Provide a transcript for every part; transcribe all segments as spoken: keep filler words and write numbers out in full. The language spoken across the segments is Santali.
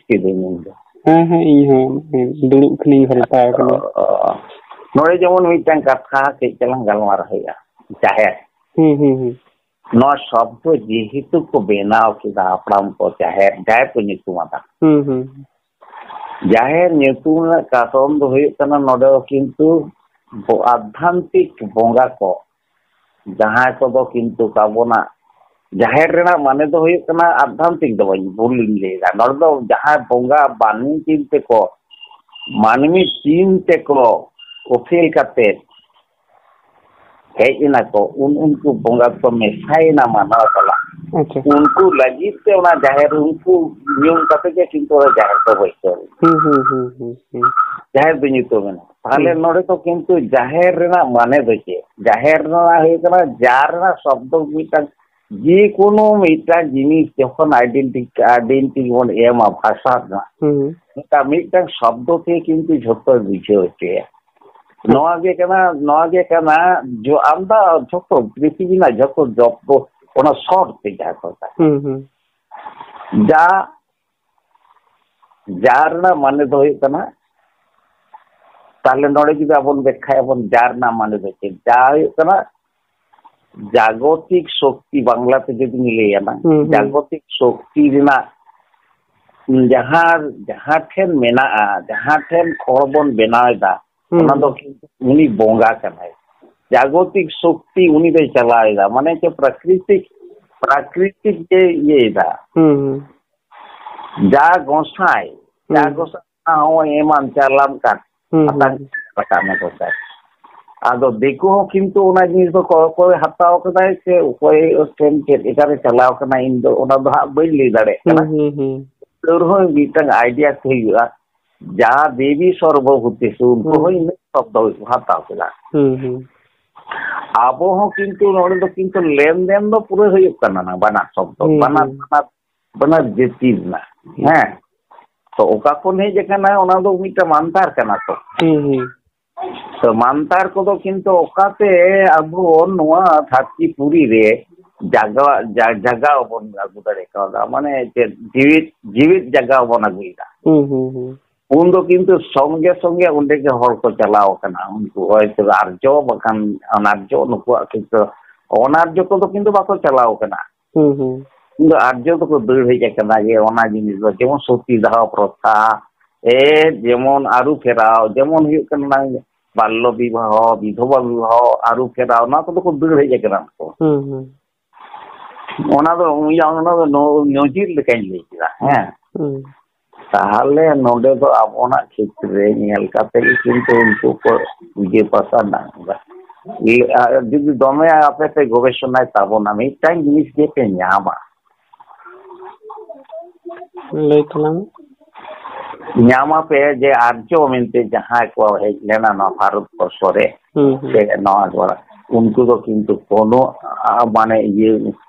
ᱠᱤᱫᱤᱧ ᱤᱧ ᱫᱚ᱾ ᱦᱮᱸ, ᱦᱮᱸ, ᱤᱧ ᱦᱚᱸ ᱫᱩᱲᱩᱵ ᱠᱷᱟᱱᱤᱧ ᱜᱷᱟᱱᱴᱟ ᱟᱠᱟᱱᱟ᱾ ᱚ, ᱱᱚᱰᱮ ᱡᱮᱢᱚᱱ ᱢᱤᱫᱴᱟᱝ ᱠᱟᱛᱷᱟ ᱠᱟᱹᱡ ᱪᱟᱞᱟᱝ ᱜᱟᱞᱢᱟᱨᱟᱣ ᱦᱩᱭᱩᱜᱼᱟ, ᱡᱟᱦᱮᱨ᱾ ᱦᱩᱸ, ᱦᱩᱸ, ᱦᱩᱸ᱾ ᱱᱚᱣᱟ ᱥᱚᱵᱫᱚ ᱡᱮᱦᱮᱛᱩ ᱠᱚ ᱵᱮᱱᱟᱣ ᱠᱮᱫᱟ ᱦᱟᱯᱲᱟᱢ ᱠᱚ, ᱡᱟᱦᱮᱨ, ᱡᱟᱦᱮᱨ ᱠᱚ ᱧᱩᱛᱩᱢ ᱟᱫᱟ᱾ ᱦᱩᱸ, ᱦᱩᱸ᱾ ᱡᱟᱦᱮᱨ ᱧᱩᱛᱩᱢ ᱨᱮᱱᱟᱜ ᱠᱟᱨᱚᱱ ᱫᱚ ᱦᱩᱭᱩᱜ ᱠᱟᱱᱟ, ᱱᱚᱰᱮ ᱫᱚ ᱠᱤᱱᱛᱩ ᱵᱚ-, ᱟᱫᱷᱟᱱᱛᱤᱠ ᱵᱚᱸᱜᱟ ᱠᱚ, ᱡᱟᱦᱟᱸᱭ ᱠᱚᱫᱚ ᱠᱤᱱᱛᱩ ᱟᱵᱚᱱᱟᱜ ᱡᱟᱦᱮᱨ ᱨᱮᱱᱟᱜ ᱢᱟᱱᱮ ᱫᱚ ᱦᱩᱭᱩᱜ ᱠᱟᱱᱟ, ᱟᱫᱷᱟᱱᱛᱤᱠ ᱫᱚ ᱵᱟᱹᱧ, ᱵᱷᱩᱞ ᱞᱤᱧ ᱞᱟᱹᱭᱫᱟ, ᱱᱚᱰᱮ ᱫᱚ ᱡᱟᱦᱟᱸᱭ ᱵᱚᱸᱜᱟ ᱢᱟᱹᱱᱢᱤ ᱪᱤᱱᱛᱮ ᱠᱚ, ᱢᱟᱹᱱᱢᱤ ᱪᱤᱱᱛᱮ ᱠᱚ ᱩᱯᱮᱞ ᱠᱟᱛᱮ ᱦᱮᱡ ᱮᱱᱟ ᱠᱚ, ᱩᱱ ᱩᱱᱠᱩ ᱵᱚᱸᱜᱟ ᱠᱚ ᱢᱮᱥᱟᱭᱮᱱᱟ ᱢᱟᱱᱣᱟ ᱥᱟᱞᱟᱜ᱾ ᱟᱪᱪᱷᱟ᱾ ᱩᱱᱠᱩ ᱞᱟᱹᱜᱤᱫ ᱛᱮ ᱚᱱᱟ ᱡᱟᱦᱮᱨ, ᱩᱱᱠᱩ ᱧᱩᱢ ᱠᱟᱛᱮ ᱜᱮ ᱠᱤᱱᱛᱩ ᱚᱱᱟ ᱡᱟᱦᱮᱨ ᱫᱚ ᱵᱟᱹᱭᱥᱟᱹᱣ ᱮᱱᱟ᱾ ᱦᱩᱸ, ᱦᱩᱸ, ᱦᱩᱸ, ᱦᱩᱸ, ᱦᱩᱸ᱾ ᱡᱟᱦᱮᱨ ᱫᱚ ᱧᱩᱛᱩᱢ ᱮᱱᱟ᱾ ᱛᱟᱦᱞᱮ ᱦᱩᱸ᱾ ᱱᱚᱰᱮ ᱫᱚ ᱠᱤᱱᱛᱩ ᱡᱟᱦᱮᱨ ᱨᱮᱱᱟᱜ ᱢᱟᱱᱮ ᱫᱚ ᱪᱮᱫ? ᱡᱟᱦᱮᱨ ᱨᱮᱱᱟᱜ ᱦᱩᱭᱩᱜ ᱠᱟᱱᱟ, ᱡᱟ ᱨᱮᱱᱟᱜ ᱥᱚᱵᱫᱚ ᱢᱤᱫᱴᱟᱝ, ᱡᱮᱠᱳᱱᱳ ᱢᱤᱫᱴᱟᱝ ᱡᱤᱱᱤᱥ ᱡᱚᱠᱷᱚᱱ ᱟᱭᱰᱮᱱᱴᱤ-, ᱟᱭᱰᱮᱱᱴᱤ ᱵᱚᱱ ᱮᱢᱟ ᱵᱷᱟᱥᱟ ᱨᱮᱱᱟᱜ, ᱦᱩᱸ᱾ ᱚᱱᱠᱟ ᱢᱤᱫᱴᱟᱝ ᱥᱚᱵᱫᱚ ᱛᱮ ᱠᱤᱱᱛᱩ ᱡᱷᱚᱛᱚᱭ ᱵᱩᱡᱷᱟᱹᱣ ᱦᱚᱪᱚᱭᱟ᱾ ᱦᱩᱸ᱾ ᱱᱚᱣᱟ ᱜᱮ ᱠᱟᱱᱟ, ᱱᱚᱣᱟ ᱜᱮ ᱠᱟᱱᱟ, ᱡᱚ-, ᱟᱢᱫᱟ ᱡᱷᱚᱛᱚ ᱯᱨᱤᱛᱷᱤᱵᱤ ᱨᱮᱱᱟᱜ ᱡᱷᱚᱛᱚ ᱡᱚᱵᱫᱚ ᱚᱱᱟ ᱥᱚᱨᱴ ᱛᱮ ᱡᱟᱦᱟᱸ ᱠᱚ ᱢᱮᱛᱟᱜ᱾ ᱦᱩᱸ, ᱦᱩᱸ᱾ ᱡᱟ, ᱡᱟ ᱨᱮᱱᱟᱜ ᱢᱟᱱᱮ ᱫᱚ ᱦᱩᱭᱩᱜ ᱠᱟᱱᱟ, ᱛᱟᱦᱞᱮ ᱱᱚᱰᱮ ᱡᱩᱫᱤ ᱟᱵᱚᱱ ᱵᱮᱠᱠᱷᱟᱭᱟᱵᱚᱱ, ᱡᱟ ᱨᱮᱱᱟᱜ ᱢᱟᱱᱮ ᱫᱚ ᱪᱮᱫ? ᱡᱟ ᱦᱩᱭᱩᱜ ᱠᱟᱱᱟ ᱡᱟᱜᱚᱛᱤᱠ ᱥᱚᱠᱛᱤ, ᱵᱟᱝᱞᱟᱛᱮ ᱡᱩᱫᱤᱧ ᱞᱟᱹᱭᱟ ᱱᱟ, ᱦᱩᱸ, ᱦᱩᱸ᱾ ᱡᱟᱜᱚᱛᱤᱠ ᱥᱚᱠᱛᱤ ᱨᱮᱱᱟᱜ ᱡᱟᱦᱟᱸ, ᱡᱟᱦᱟᱸ ᱴᱷᱮᱱ ᱢᱮᱱᱟᱜᱼᱟ, ᱡᱟᱦᱟᱸ ᱴᱷᱮᱱ ᱦᱚᱲ ᱵᱚᱱ ᱵᱮᱱᱟᱣ ᱮᱫᱟ, ᱦᱩᱸ, ᱚᱱᱟ ᱫᱚ ᱦᱩᱸ᱾ ᱠᱤᱱᱛᱩ ᱩᱱᱤ ᱵᱚᱸᱜᱟ ᱠᱟᱱᱟᱭ᱾ ᱡᱟᱜᱚᱛᱤᱠ ᱥᱚᱠᱛᱤ ᱩᱱᱤ ᱫᱚᱭ ᱪᱟᱞᱟᱣ ᱮᱫᱟ, ᱢᱟᱱᱮ ᱪᱮᱫ, ᱯᱨᱟᱠᱨᱤᱛᱤᱠ, ᱯᱨᱟᱠᱨᱤᱛᱤᱠ ᱜᱮ ᱤᱭᱟᱹᱭᱮᱫᱟ᱾ ᱦᱩᱸ, ᱦᱩᱸ᱾ ᱡᱟ ᱜᱚᱸᱥᱟᱭ, ᱡᱟ ᱦᱩᱸ᱾ ᱜᱚᱸᱥᱟᱭ ᱱᱚᱜᱼᱚᱭ ᱮᱢᱟᱱ ᱪᱟᱞᱟᱱ ᱠᱟᱱ, ᱦᱩᱸ, ᱦᱟᱛᱟᱝ ᱦᱩᱸ᱾ ᱨᱟᱠᱟᱵ ᱢᱮ ᱜᱚᱸᱥᱟᱭ᱾ ᱟᱫᱚ ᱫᱤᱠᱩ ᱦᱚᱸ ᱠᱤᱱᱛᱩ ᱚᱱᱟ ᱡᱤᱱᱤᱥ ᱫᱚ ᱚᱠᱚᱭ ᱦᱟᱛᱟᱣ ᱠᱟᱫᱟᱭ ᱥᱮ ᱚᱠᱚᱭ ᱴᱷᱮᱱ ᱪᱮᱫ ᱞᱮᱠᱟᱨᱮ ᱪᱟᱞᱟᱣ ᱠᱟᱱᱟ, ᱤᱧ ᱫᱚ ᱚᱱᱟ ᱫᱚ ᱦᱟᱸᱜ ᱵᱟᱹᱧ ᱞᱟᱹᱭ ᱫᱟᱲᱮᱭᱟᱜ ᱠᱟᱱᱟ᱾ ᱦᱩᱸ, ᱦᱩᱸ, ᱦᱩᱸ᱾ ᱛᱟᱹᱣ ᱨᱮᱦᱚᱸ ᱢᱤᱫᱴᱟᱝ ᱟᱭᱰᱤᱭᱟ ᱠᱚ ᱦᱩᱭᱩᱜᱼᱟ᱾ ᱡᱟ ᱫᱮᱵᱤ ᱥᱚᱨᱵᱚᱵᱷᱩᱛᱮᱥᱩ, ᱩᱱᱠᱩ ᱦᱩᱸ᱾ ᱦᱚᱸ ᱤᱱᱟᱹ ᱥᱚᱵᱫᱚ ᱦᱟᱛᱟᱣ ᱠᱮᱫᱟ᱾ ᱦᱩᱸ, ᱦᱩᱸ᱾ ᱟᱵᱚ ᱦᱚᱸ ᱠᱤᱱᱛᱩ ᱱᱚᱰᱮ ᱫᱚ ᱠᱤᱱᱛᱩ ᱞᱮᱱᱫᱮᱱ ᱫᱚ ᱯᱩᱨᱟᱹ ᱦᱩᱭᱩᱜ ᱠᱟᱱᱟ ᱱᱟ, ᱵᱟᱱᱟᱨ ᱥᱚᱵᱫᱚ, ᱦᱩᱸ, ᱵᱟᱱᱟᱨ, ᱦᱩᱸ᱾ ᱵᱟᱱᱟᱨ, ᱵᱟᱱᱟᱨ ᱡᱟᱹᱛᱤ ᱨᱮᱱᱟᱜ᱾ ᱦᱩᱸ᱾ ᱦᱮᱸ᱾ ᱛᱚ ᱚᱠᱟ ᱠᱷᱚᱱ ᱦᱮᱡ ᱟᱠᱟᱱᱟ, ᱚᱱᱟ ᱫᱚ ᱢᱤᱫᱴᱟᱝ ᱢᱟᱱᱛᱟᱨ ᱠᱟᱱᱟ ᱛᱚ᱾ ᱦᱩᱸ, ᱦᱩᱸ᱾ ᱛᱚ ᱢᱟᱱᱛᱟᱨ ᱠᱚᱫᱚ ᱠᱤᱱᱛᱩ ᱚᱠᱟᱛᱮ ᱟᱵᱚ ᱱᱚᱣᱟ ᱫᱷᱟᱹᱨᱛᱤ ᱯᱩᱨᱤ ᱨᱮ ᱡᱟᱜᱟᱣ, ᱡᱟ-, ᱡᱟᱜᱟᱣ ᱵᱚᱱ ᱟᱹᱜᱩ ᱫᱟᱲᱮ ᱠᱟᱣᱫᱟ, ᱢᱟᱱᱮ ᱪᱮᱫ ᱡᱤᱣᱤᱫ, ᱡᱤᱣᱤᱫ ᱡᱟᱜᱟᱣ ᱵᱚᱱ ᱟᱹᱜᱩᱭᱮᱫᱟ᱾ ᱦᱩᱸ, ᱦᱩᱸ, ᱦᱩᱸ᱾ ᱩᱱ ᱫᱚ ᱠᱤᱱᱛᱩ ᱥᱚᱝᱜᱮ ᱥᱚᱝᱜᱮ ᱚᱸᱰᱮ ᱜᱮ ᱦᱚᱲ ᱠᱚ ᱪᱟᱞᱟᱣ ᱟᱠᱟᱱᱟ᱾ ᱩᱱᱠᱩ ᱦᱚᱭᱛᱳ ᱟᱨᱡᱚ ᱵᱟᱠᱷᱟᱱ ᱚᱱᱟᱨᱡᱚ, ᱱᱩᱠᱩᱣᱟᱜ ᱠᱤᱱᱛᱩ ᱚᱱᱟᱨᱡᱚ ᱠᱚᱫᱚ ᱠᱤᱱᱛᱩ ᱵᱟᱠᱚ ᱪᱟᱞᱟᱣ ᱟᱠᱟᱱᱟ᱾ ᱦᱩᱸ, ᱦᱩᱸ᱾ ᱩᱱ ᱫᱚ ᱟᱨᱡᱚ ᱫᱚᱠᱚ ᱫᱟᱹᱲ ᱦᱮᱡ ᱟᱠᱟᱱᱟ ᱡᱮ ᱚᱱᱟ ᱡᱤᱱᱤᱥ ᱫᱚ ᱡᱮᱢᱚᱱ ᱥᱚᱛᱤ ᱫᱟᱦᱚ ᱯᱨᱚᱛᱷᱟ, ᱮ, ᱡᱮᱢᱚᱱ ᱟᱹᱨᱩ ᱯᱷᱮᱨᱟᱣ, ᱡᱮᱢᱚᱱ ᱦᱩᱭᱩᱜ ᱠᱟᱱᱟ ᱵᱟᱞᱞᱚ ᱵᱤᱵᱟᱦᱚ, ᱵᱤᱫᱷᱚᱵᱟ ᱵᱤᱵᱟᱦᱚ, ᱟᱹᱨᱩ ᱯᱷᱮᱨᱟᱣ, ᱚᱱᱟ ᱠᱚᱫᱚ ᱠᱚ ᱫᱟᱹᱲ ᱦᱮᱡ ᱟᱠᱟᱱᱟ ᱠᱚ᱾ ᱦᱩᱸ, ᱦᱩᱸ᱾ ᱚᱱᱟ ᱫᱚ, ᱚᱱᱟ ᱫᱚ ᱱᱚ-, ᱱᱚᱡᱤᱨ ᱞᱮᱠᱟᱧ ᱞᱟᱹᱭ ᱠᱮᱫᱟ, ᱦᱮᱸ᱾ ᱦᱩᱸ᱾ ᱛᱟᱦᱚᱞᱮ ᱱᱚᱰᱮ ᱫᱚ ᱟᱵᱚᱱᱟᱜ ᱠᱷᱮᱛᱨᱮ ᱧᱮᱞ ᱠᱟᱛᱮ ᱜᱮ ᱠᱤᱱᱛᱩ ᱩᱱᱠᱩ ᱠᱚ ᱯᱩᱡᱟᱹ ᱯᱟᱥᱟ ᱨᱮᱱᱟᱜ ᱠᱟᱛᱷᱟ᱾ ᱤᱭᱟᱹ, ᱟᱨ ᱡᱩᱫᱤ ᱫᱚᱢᱮ ᱟᱯᱮ ᱯᱮ ᱜᱚᱵᱮᱥᱚᱱᱟᱭ ᱛᱟᱵᱚᱱᱟ, ᱢᱤᱫᱴᱟᱝ ᱡᱤᱱᱤᱥ ᱜᱮ ᱯᱮ ᱧᱟᱢᱟ᱾ ᱞᱟᱹᱭ ᱛᱟᱞᱟᱝ ᱢᱮ᱾ ᱧᱟᱢᱟᱯᱮ ᱡᱮ ᱟᱨᱡᱚ ᱢᱮᱱᱛᱮ ᱡᱟᱦᱟᱸᱭ ᱠᱚ ᱦᱮᱡ ᱞᱮᱱᱟ ᱱᱚᱣᱟ ᱵᱷᱟᱨᱚᱛ ᱵᱚᱨᱥᱚ ᱨᱮ, ᱦᱩᱸ, ᱦᱩᱸ᱾ ᱥᱮ ᱱᱚᱣᱟ ᱫᱚ, ᱩᱱᱠᱩ ᱫᱚ ᱠᱤᱱᱛᱩ ᱠᱳᱱᱳ, ᱟ, ᱢᱟᱱᱮ ᱤᱭᱟᱹ,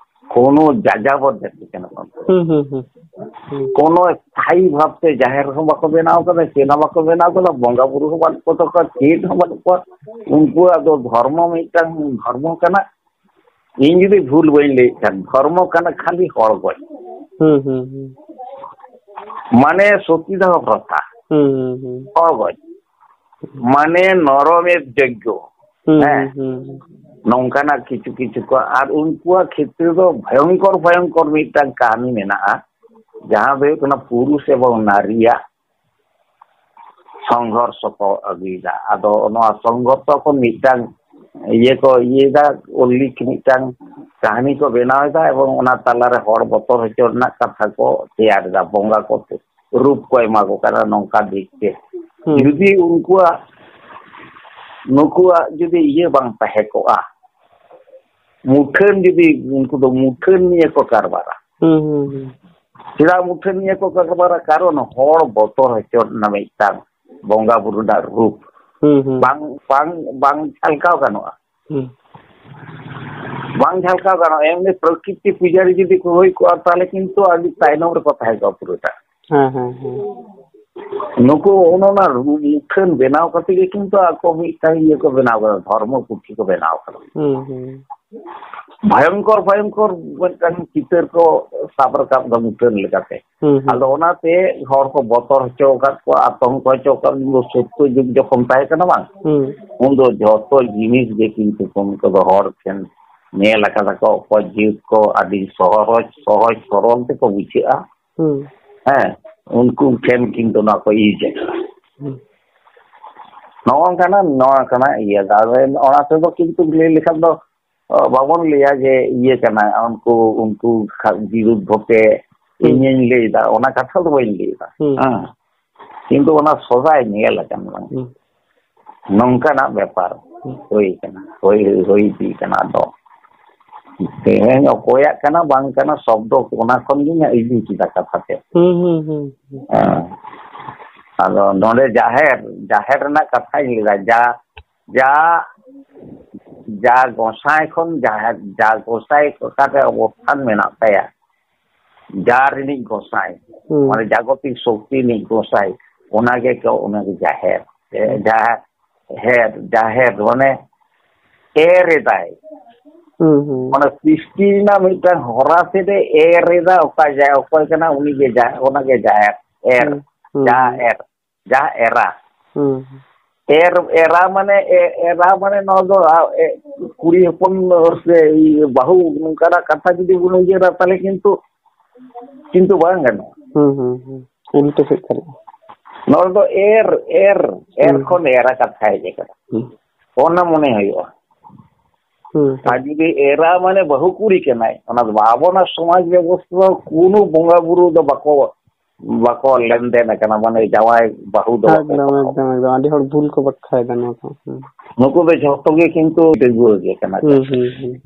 ᱠᱳᱱᱳ ᱡᱟᱡᱟᱵᱚᱨ ᱡᱟᱹᱛᱤ ᱠᱟᱱᱟ ᱠᱚ᱾ ᱦᱩᱸ, ᱦᱩᱸ, ᱦᱩᱸ᱾ ᱦᱩᱸ᱾ ᱠᱳᱱᱳ ᱥᱛᱷᱟᱭᱤ ᱵᱷᱟᱵᱛᱮ ᱡᱟᱦᱮᱨ ᱦᱚᱸ ᱵᱟᱠᱚ ᱵᱮᱱᱟᱣ ᱠᱟᱫᱟ, ᱪᱮᱫ ᱦᱚᱸ ᱵᱟᱠᱚ ᱵᱮᱱᱟᱣ ᱠᱟᱫᱟ, ᱵᱚᱸᱜᱟ ᱵᱩᱨᱩ ᱦᱚᱸ ᱵᱟᱹᱱᱩᱜ ᱠᱚ ᱛᱟᱠᱚᱣᱟ, ᱪᱮᱫ ᱦᱚᱸ ᱵᱟᱹᱱᱩᱜ ᱠᱚᱣᱟ᱾ ᱩᱱᱠᱩᱣᱟᱜ ᱫᱚ ᱫᱷᱚᱨᱢᱚ ᱢᱤᱫᱴᱟᱝ ᱫᱷᱚᱨᱢᱚ ᱠᱟᱱᱟ᱾ ᱤᱧ ᱡᱩᱫᱤ ᱵᱷᱩᱞ ᱵᱟᱹᱧ ᱞᱟᱹᱭᱮᱫ ᱠᱷᱟᱱ, ᱫᱷᱚᱨᱢᱚ ᱠᱟᱱᱟ ᱠᱷᱟᱹᱞᱤ ᱦᱚᱲ ᱜᱚᱡ᱾ ᱦᱩᱸ, ᱦᱩᱸ, ᱦᱩᱸ᱾ ᱢᱟᱱᱮ ᱥᱚᱛᱤᱫᱟᱦᱚ ᱯᱨᱚᱛᱷᱟ᱾ ᱦᱩᱸ, ᱦᱩᱸ, ᱦᱩᱸ᱾ ᱦᱚᱲ ᱜᱚᱡ᱾ ᱢᱟᱱᱮ ᱱᱚᱨᱚᱢᱮᱫ ᱡᱚᱡᱽᱡᱚ᱾ ᱦᱩᱸ, ᱦᱮᱸ᱾ ᱦᱩᱸ, ᱦᱩᱸ᱾ ᱱᱚᱝᱠᱟᱱᱟᱜ ᱠᱤᱪᱷᱩ ᱠᱤᱪᱷᱩ ᱠᱚ, ᱟᱨ ᱩᱱᱠᱩᱣᱟᱜ ᱠᱷᱮᱛᱨᱮ ᱫᱚ ᱵᱷᱚᱭᱚᱝᱠᱚᱨ, ᱵᱷᱚᱭᱚᱝᱠᱚᱨ ᱢᱤᱫᱴᱟᱝ ᱠᱟᱹᱦᱱᱤ ᱢᱮᱱᱟᱜᱼᱟ, ᱡᱟᱦᱟᱸ ᱫᱚ ᱦᱩᱭᱩᱜ ᱠᱟᱱᱟ ᱯᱩᱨᱩᱥ ᱮᱵᱚᱝ ᱱᱟᱨᱤᱭᱟᱜ ᱥᱚᱝᱜᱷᱚᱨᱥᱚ ᱠᱚ ᱟᱹᱜᱩᱭᱮᱫᱟ᱾ ᱟᱫᱚ ᱱᱚᱣᱟ ᱥᱚᱝᱜᱷᱚᱨᱥᱚ ᱠᱷᱚᱱ ᱢᱤᱫᱴᱟᱝ ᱤᱭᱟᱹ ᱠᱚ ᱤᱭᱟᱹᱭᱮᱫᱟ, ᱩᱞᱞᱤᱠᱷ ᱢᱤᱫᱴᱟᱝ ᱠᱟᱹᱦᱱᱤ ᱠᱚ ᱵᱮᱱᱟᱣ ᱮᱫᱟ, ᱮᱵᱚᱝ ᱚᱱᱟ ᱛᱟᱞᱟᱨᱮ ᱦᱚᱲ ᱵᱚᱛᱚᱨ ᱦᱚᱪᱚ ᱨᱮᱱᱟᱜ ᱠᱟᱛᱷᱟ ᱠᱚ ᱛᱮᱭᱟᱨ ᱮᱫᱟ, ᱵᱚᱸᱜᱟ ᱠᱚ ᱨᱩᱯ ᱠᱚ ᱮᱢᱟ ᱠᱚ ᱠᱟᱱᱟ, ᱱᱚᱝᱠᱟ ᱫᱤᱠ ᱛᱮ᱾ ᱦᱩᱸ᱾ ᱡᱩᱫᱤ ᱩᱱᱠᱩᱣᱟᱜ, ᱱᱩᱠᱩᱣᱟᱜ ᱡᱩᱫᱤ ᱤᱭᱟᱹ ᱵᱟᱝ ᱛᱟᱦᱮᱸ ᱠᱚᱜᱼᱟ, ᱢᱩᱴᱷᱟᱹᱱ ᱡᱩᱫᱤ, ᱩᱱᱠᱩ ᱫᱚ ᱢᱩᱴᱷᱟᱹᱱ ᱱᱤᱭᱮ ᱠᱚ ᱠᱟᱨᱵᱟᱨᱟ᱾ ᱦᱩᱸ, ᱦᱩᱸ, ᱦᱩᱸ᱾ ᱪᱮᱫᱟᱜ ᱢᱩᱴᱷᱟᱹᱱ ᱱᱤᱭᱮ ᱠᱚ ᱠᱟᱨᱵᱟᱨᱟ? ᱠᱟᱨᱚᱱ ᱦᱚᱲ ᱵᱚᱛᱚᱨ ᱦᱚᱪᱚ ᱨᱮᱱᱟᱜ ᱢᱤᱫᱴᱟᱝ ᱵᱚᱸᱜᱟ ᱵᱩᱨᱩ ᱨᱮᱱᱟᱜ ᱨᱩᱯ᱾ ᱦᱩᱸ, ᱦᱩᱸ᱾ ᱵᱟᱝ, ᱵᱟᱝ, ᱵᱟᱝ ᱡᱷᱟᱞᱠᱟᱣ ᱜᱟᱱᱚᱜᱼᱟ᱾ ᱦᱩᱸ᱾ ᱵᱟᱝ ᱡᱷᱟᱞᱠᱟᱣ ᱜᱟᱱᱚᱜᱼᱟ᱾ ᱮᱢᱱᱤ ᱯᱨᱚᱠᱨᱤᱛᱤ ᱯᱩᱡᱟᱨᱤ ᱡᱩᱫᱤ ᱠᱚ ᱦᱩᱭ ᱠᱚᱜᱼᱟ, ᱛᱟᱦᱞᱮ ᱠᱤᱱᱛᱩ ᱟᱹᱰᱤ ᱛᱟᱭᱱᱚᱢ ᱨᱮᱠᱚ ᱛᱟᱦᱮᱸ ᱠᱚᱜᱼᱟ ᱯᱩᱨᱟᱹᱴᱟ᱾ ᱦᱮᱸ, ᱦᱮᱸ, ᱦᱮᱸ᱾ ᱱᱩᱠᱩ ᱚᱱ ᱚᱱᱟ ᱨᱩ-, ᱢᱩᱴᱷᱟᱹᱱ ᱵᱮᱱᱟᱣ ᱠᱟᱛᱮ ᱜᱮ ᱠᱤᱱᱛᱩ ᱟᱠᱚ ᱢᱤᱫᱴᱟᱝ ᱤᱭᱟᱹ ᱠᱚ ᱵᱮᱱᱟᱣ ᱠᱟᱫᱟ, ᱫᱷᱚᱨᱢᱚ ᱯᱩᱛᱷᱤ ᱠᱚ ᱵᱮᱱᱟᱣ ᱠᱟᱫᱟ᱾ ᱦᱩᱸ, ᱦᱩᱸ᱾ ᱵᱷᱚᱭᱚᱝᱠᱚᱨ ᱵᱷᱚᱭᱚᱝᱠᱚᱨ ᱢᱤᱫᱴᱟᱝ ᱪᱤᱛᱟᱹᱨ ᱠᱚ ᱥᱟᱵ ᱨᱟᱠᱟᱵ ᱫᱟ ᱢᱩᱴᱷᱟᱹᱱ ᱞᱮᱠᱟᱛᱮ᱾ ᱦᱩᱸ, ᱦᱩᱸ᱾ ᱟᱫᱚ ᱚᱱᱟᱛᱮ ᱦᱚᱲ ᱠᱚ ᱵᱚᱛᱚᱨ ᱦᱚᱪᱚ ᱟᱠᱟᱫ ᱠᱚᱣᱟ, ᱟᱛᱚᱝᱠᱚ ᱦᱚᱪᱚ ᱟᱠᱟᱫ ᱠᱚᱣᱟ᱾ ᱩᱱ ᱫᱚ ᱥᱚᱛᱭᱚ ᱡᱩᱜᱽ ᱡᱚᱠᱷᱚᱱ ᱛᱟᱦᱮᱸ ᱠᱟᱱᱟ ᱵᱟᱝ, ᱦᱩᱸ᱾ ᱩᱱ ᱫᱚ ᱡᱷᱚᱛᱚ ᱡᱤᱱᱤᱥ ᱜᱮ ᱠᱤᱱᱛᱩ ᱩᱱᱠᱩ ᱫᱚ ᱦᱚᱲ ᱴᱷᱮᱱ ᱧᱮᱞ ᱟᱠᱟᱫᱟ ᱠᱚ, ᱚᱠᱚᱭ ᱡᱤᱣᱤ ᱠᱚ ᱟᱹᱰᱤ ᱥᱚᱦᱚᱡ, ᱥᱚᱦᱚᱡ ᱥᱚᱨᱚᱞ ᱛᱮᱠᱚ ᱵᱩᱡᱷᱟᱹᱜᱼᱟ᱾ ᱦᱩᱸ᱾ ᱦᱮᱸ, ᱩᱱᱠᱩ ᱴᱷᱮᱱ ᱠᱤᱱᱛᱩ ᱱᱚᱣᱟ ᱠᱚ ᱤᱭᱟᱹ ᱪᱮᱫ ᱠᱟᱱᱟ᱾ ᱦᱩᱸ᱾ ᱱᱚᱜᱼᱚ ᱱᱚᱝᱠᱟᱱᱟᱜ, ᱱᱚᱣᱟ ᱠᱟᱱᱟ ᱤᱭᱟᱹ ᱫᱚ᱾ ᱟᱫᱚ ᱚᱱᱟ ᱛᱮᱫᱚ ᱠᱤᱱᱛᱩ ᱞᱟᱹᱭ ᱞᱮᱠᱷᱟᱱ ᱫᱚ, ᱚ, ᱵᱟᱵᱚᱱ ᱞᱟᱹᱭᱟ ᱡᱮ ᱤᱭᱟᱹ ᱠᱟᱱᱟ, ᱩᱱᱠᱩ, ᱩᱱᱠᱩ ᱠᱷᱟ-, ᱵᱤᱨᱩᱫᱽᱫᱷᱚ ᱛᱮ ᱦᱩᱸ᱾ ᱤᱧᱤᱧ ᱞᱟᱹᱭ ᱮᱫᱟ, ᱚᱱᱟ ᱠᱟᱛᱷᱟ ᱫᱚ ᱵᱟᱹᱧ ᱞᱟᱹᱭ ᱮᱫᱟ᱾ ᱦᱩᱸ᱾ ᱦᱮᱸ᱾ ᱠᱤᱱᱛᱩ ᱚᱱᱟ ᱥᱚᱡᱟᱭ ᱧᱮᱞ ᱟᱠᱟᱱ ᱵᱟᱝ᱾ ᱦᱩᱸ᱾ ᱱᱚᱝᱠᱟᱱᱟᱜ ᱵᱮᱯᱟᱨ ᱦᱩᱸ᱾ ᱦᱩᱭ ᱠᱟᱱᱟ, ᱦᱩᱭ, ᱦᱩᱭ ᱤᱫᱤ ᱠᱟᱱᱟ᱾ ᱟᱫᱚ ᱛᱮᱦᱮᱧ ᱚᱠᱚᱭᱟᱜ ᱠᱟᱱᱟ ᱵᱟᱝ ᱠᱟᱱᱟ ᱥᱚᱵᱫᱚ ᱚᱱᱟ ᱠᱷᱚᱱ ᱜᱤᱧ ᱤᱫᱤ ᱠᱮᱫᱟ ᱠᱟᱛᱷᱟ ᱛᱮ᱾ ᱦᱩᱸ, ᱦᱩᱸ, ᱦᱩᱸ, ᱦᱩᱸ᱾ ᱦᱮᱸ᱾ ᱟᱫᱚ ᱱᱚᱰᱮ ᱡᱟᱦᱮᱨ, ᱡᱟᱦᱮᱨ ᱨᱮᱱᱟᱜ ᱠᱟᱛᱷᱟᱧ ᱞᱟᱹᱭᱫᱟ, ᱡᱟ, ᱡᱟ, ᱡᱟ ᱜᱚᱸᱥᱟᱭ ᱠᱷᱚᱱ ᱡᱟᱦᱮᱨ, ᱡᱟ ᱜᱚᱸᱥᱟᱭ ᱚᱠᱟᱨᱮ ᱚᱵᱚᱥᱛᱷᱟᱱ ᱢᱮᱱᱟᱜ ᱛᱟᱭᱟ, ᱡᱟ ᱨᱤᱱᱤᱡ ᱜᱚᱸᱥᱟᱭ, ᱦᱩᱸ᱾ ᱢᱟᱱᱮ ᱡᱟᱜᱚᱛᱤᱠ ᱥᱚᱠᱛᱤ ᱨᱤᱱᱤᱡ ᱜᱚᱸᱥᱟᱭ, ᱚᱱᱟᱜᱮ ᱠᱚ, ᱚᱱᱟᱜᱮ ᱡᱟᱦᱮᱨ᱾ ᱦᱩᱸ᱾ ᱡᱟᱦᱮᱨ, ᱡᱟᱦᱮᱨ, ᱢᱟᱱᱮ ᱮᱨ ᱮᱫᱟᱭ᱾ ᱦᱩᱸ, ᱦᱩᱸ᱾ ᱢᱟᱱᱮ ᱥᱨᱤᱥᱴᱤ ᱨᱮᱱᱟᱜ ᱢᱤᱫᱴᱟᱝ ᱦᱚᱨᱟ ᱥᱮᱫ ᱮ ᱮᱨ ᱮᱫᱟ, ᱚᱠᱟ ᱡᱟ-, ᱚᱠᱚᱭ ᱠᱟᱱᱟ ᱩᱱᱤ ᱜᱮ ᱡᱟ-, ᱚᱱᱟ ᱜᱮ ᱡᱟᱦᱮᱨ, ᱮᱨ, ᱦᱩᱸ, ᱦᱩᱸ, ᱡᱟ ᱦᱩᱸ᱾ ᱮᱨ, ᱡᱟ ᱮᱨᱟ᱾ ᱦᱩᱸ, ᱦᱩᱸ᱾ ᱮᱨ, ᱮᱨᱟ ᱢᱟᱱᱮ, ᱮ-, ᱮᱨᱟ ᱢᱟᱱᱮ ᱱᱚᱣᱟ ᱫᱚ, ᱟ, ᱮ, ᱠᱩᱲᱤ ᱦᱚᱯᱚᱱ ᱥᱮ ᱤᱭᱟᱹ ᱵᱟᱹᱦᱩ ᱱᱚᱝᱠᱟᱱᱟᱜ ᱠᱟᱛᱷᱟ ᱡᱩᱫᱤ ᱵᱚᱱ ᱩᱭᱦᱟᱹᱨᱟ, ᱛᱟᱦᱞᱮ ᱠᱤᱱᱛᱩ, ᱠᱤᱱᱛᱩ ᱵᱟᱝ ᱜᱟᱱᱚᱜᱼᱟ᱾ ᱦᱩᱸ, ᱦᱩᱸ, ᱦᱩᱸ᱾ ᱩᱞᱴᱟᱹ ᱥᱮᱫ ᱪᱟᱞᱟᱜᱼᱟ᱾ ᱱᱚᱣᱟ ᱫᱚ ᱮᱨ, ᱮᱨ, ᱮᱨ ᱦᱩᱸ᱾ ᱠᱷᱚᱱ ᱮᱨᱟ ᱠᱟᱛᱷᱟ ᱦᱮᱡ ᱟᱠᱟᱱᱟ᱾ ᱦᱩᱸ᱾ ᱚᱱᱟ ᱢᱚᱱᱮ ᱦᱩᱭᱩᱜᱼᱟ᱾ ᱦᱩᱸ, ᱦᱩᱸ᱾ ᱟᱨ ᱡᱩᱫᱤ ᱮᱨᱟ ᱢᱟᱱᱮ ᱵᱟᱹᱦᱩ ᱠᱩᱲᱤ ᱠᱟᱱᱟᱭ, ᱚᱱᱟ ᱫᱚ ᱟᱵᱚᱱᱟᱜ ᱥᱚᱢᱟᱡᱽ ᱵᱮᱵᱚᱥᱛᱷᱟ ᱫᱚ ᱠᱳᱱᱳ ᱵᱚᱸᱜᱟ ᱵᱩᱨᱩ ᱫᱚ ᱵᱟᱠᱚ, ᱵᱟᱠᱚ ᱞᱮᱱᱫᱮᱱ ᱟᱠᱟᱱᱟ, ᱢᱟᱱᱮ ᱡᱟᱶᱟᱭ ᱵᱟᱹᱦᱩ ᱫᱚ ᱵᱟᱠᱚ ᱮᱠᱫᱚᱢ, ᱠᱚᱨᱟᱣᱟ᱾ ᱮᱠᱫᱚᱢ, ᱮᱠᱫᱚᱢ᱾ ᱟᱹᱰᱤ ᱦᱚᱲ ᱵᱷᱩᱞ ᱠᱚ ᱵᱟᱠᱷᱟᱭᱮᱫᱟ ᱱᱚᱣᱟ ᱠᱚ᱾ ᱦᱩᱸ᱾ ᱱᱩᱠᱩ ᱫᱚ ᱡᱷᱚᱛᱚ ᱜᱮ ᱠᱤᱱᱛᱩ ᱰᱟᱺᱜᱩᱣᱟᱹ ᱜᱮ ᱠᱟᱱᱟ ᱠᱚ᱾ ᱦᱩᱸ, ᱦᱩᱸ, ᱦᱩᱸ᱾